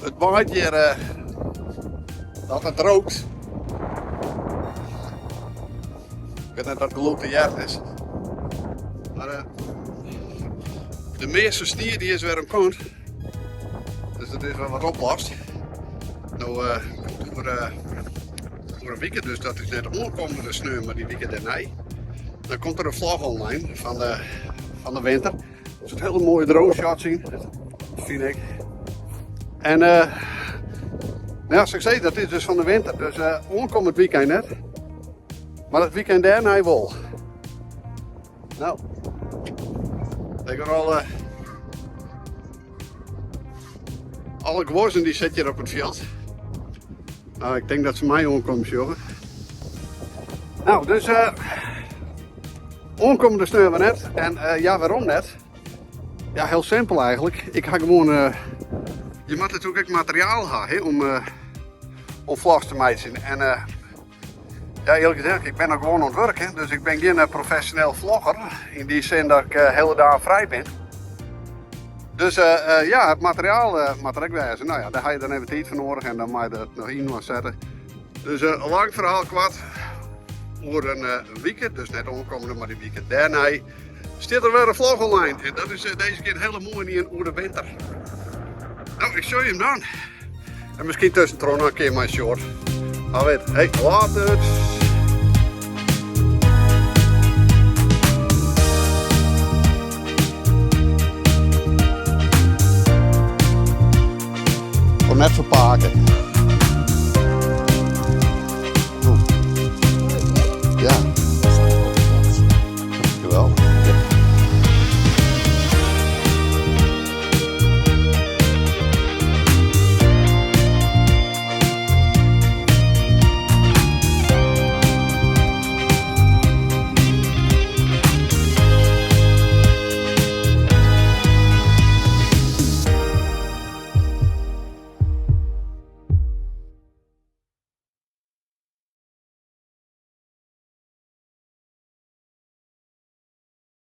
It waait hjir dat it rookt. Ik wit net oft it gelûd te hearren is. Mar de measte snie die is wer oan kant. Dus dat is wer wat oplost. No komt oer, oer in wike, dus dat is net oankommende sneon, mar dy wike dêrnei. Dan komt der in vlog online fan de, fan de winter. Der sit hele moaie drone shots yn, fyn ik. En uh, ja, zoals ik zei, dat is dus fan de winter. Dus uh, oankommend weekend net. Mar it weekend dêrnei wol. No, ik al, uh, alle guozzen dy sitte hjir op it fjild. Nou, ik tink dat se my oankommen sjogge. No, dus uh, oankommende sneon wer net. En uh, ja, wêrom net? Ja, hiel simpel eigentlik. Ik ha gewoan. Uh, je moatte natuerlik ek materiaal ha hè, om, uh, om vlogs te meitsjen. En uh, ja, earlik gezegd, ik bin noch gewoan oan it wurk, hè, dus ik bin gjin profesjoneel vlogger. Yn dy sin dat ik hiele dagen frij bin. Dus uh, uh, ja, it materiaal uh, moat der ek wêze. No ja, dêr ha je dan even tiid foar noadich en dan mei je it noch yninoar sette. Dus uh, lang ferhaal koart. Oer in wike, dus net oankommende, mar dy wike dêrnei, stiet der wer in vlog online. En dat is dizze kear in hiele moaie ien oer de winter. No, ik sjoch jim dan. En miskien tuskentroch noch in kear mei short. Wa wit. Hey, later! Net ferpake.